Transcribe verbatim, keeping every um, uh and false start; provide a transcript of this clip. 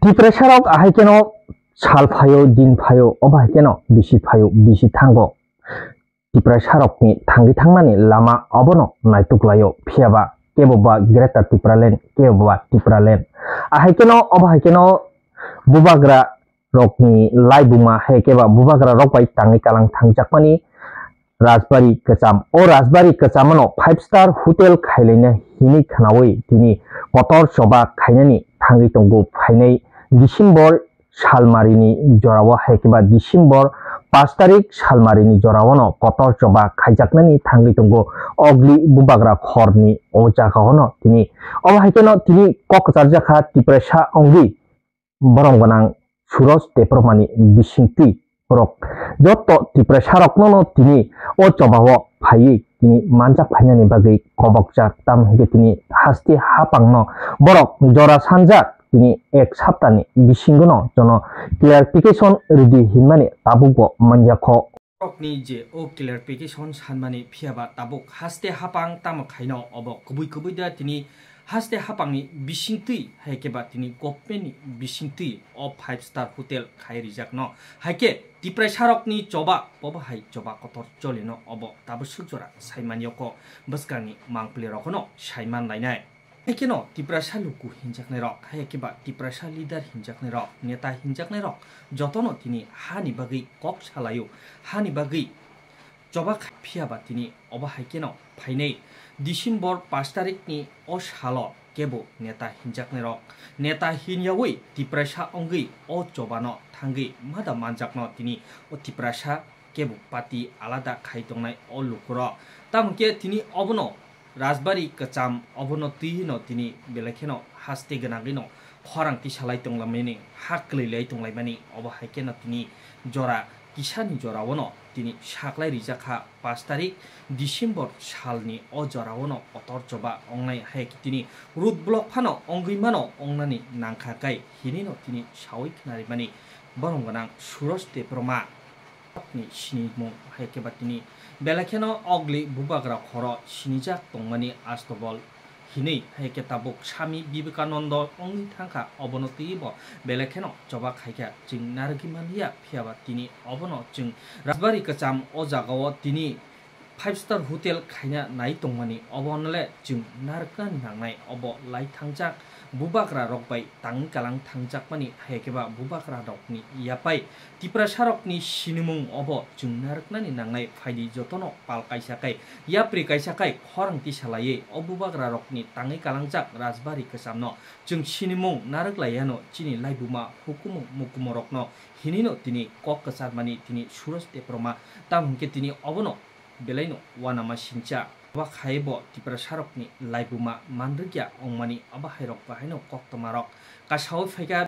Tiprasarok ahai kheno sal phaio, din phaio, obo hai kheno bisi phaio, bisi thango. Tiprasarokni thangwi thangnani lama obono naituk laio, phiyaba keboba Greater Tipraland, keboba Tipraland. Ahai kheno, obo hai kheno bubagra rokni laibuma hai khe ba bubagra rok bai tangwi kalang thangjakmani Rajbari Kwcham. O Rajbari Kwcham ano five star hotel khailaina hini khnaui tini kotor choba khainani thangwi tongo. Phainai December salmarini jorao hai khe ba December pash tarik salmarini jorao no kotor choba khaijaknani thangwi tongo Ogli bubagra khorni o jagao no tini. Obo hai kheno tini kok kwcharjakha Tiprasa wngwi borom gwnang Suroj Debbarmani bisingtwi borok joto Tiprasarokno no tini o chobao phaiwi tini manjak phainani bagwi kobokjak, tamo hwnkhe tini haste hapangno borok jora sanjak tini ek saptani bisingono jono clarification ridi hinmani tabukbo manyakho. Borokni je o clarification sanmani phiyaba tabuk haste hapang tamo khaino obo kubui kubui da tini haste hapangni bisingtwi hai khe ba tini governmentni bisingtwi o five star hotel khai rijakno hai khe Tiprasarokni choba bobo hai choba kotor cholino obo tabuk suk jora saimanyakho bwskangni mangpili rokno saiman lainai. Hai kheno Tiprasa luku hinjaknairok, hai khe ba Tiprasa leader hinjaknairok, neta hinjaknairok, jotono tini hani bagwi kok salaio, hani bagwi choba kha-, phiyaba tini obo hai kheno phainai December pash tarikni o salo kebo neta hinjaknairok, neta hinyaui Tiprasa wngwi o chobano thangwi mada manjakno tini o Tiprasa kebo party alada khai tongnai o lukurok. Tamo khe tini obono Rajbari Kwcham obono twi no tini belai kheno haste gwnangwi no khorang tisalai tonglaimani, ha kwlwilai tonglaimani, obo hai kheno tini jora kisani jorao no tini saklai rijak kha pash tarik December salni o jorao no kotor choba wngnai hai khe tini road block phano wngwi mano wngnani nangkha kai hinwi no tini saui khnarimani borom gwnang Suroj Debbarma. Ni sinimung hai khe ba tini belai kheno Ogli bubagra khoro sinijak tongmani Astobol hinwi hai khe tabuk Swami Vivekananda wngwi thangkha, obono twibo belai kheno choba khaikha. Chwng narwgwi manliya, phiyaba tini obono chwng Rajbari Kwcham o jagao tini five star hotel khaina nai tongmani, obono le chwng narwkna nangnai, obo lai thangjak bubagra rok bai tangwi kalang thangjakmani, hai khe ba bubagra rokni yapai Tiprasa rokni sinimung obo chwng narwknani nangnai. Phaidi jotono pal kaisa kai, yapri kaisa kai khorang tisalaiwi o bubagra rokni tangwi kalangjak Rajbari Kwchamno chwng sinimung narwk laiyano, chini laibuma hukumu mukumu rokno hinwi no tini kok kwcharmani tini Suroj Debbarma, tamo hwnkhe tini obono belaino uanama singcha. Obo khai bo Tiprasarokni laibuma manrwkya wngmani obo hairok bahaino koktwmarok kasaui phaikha.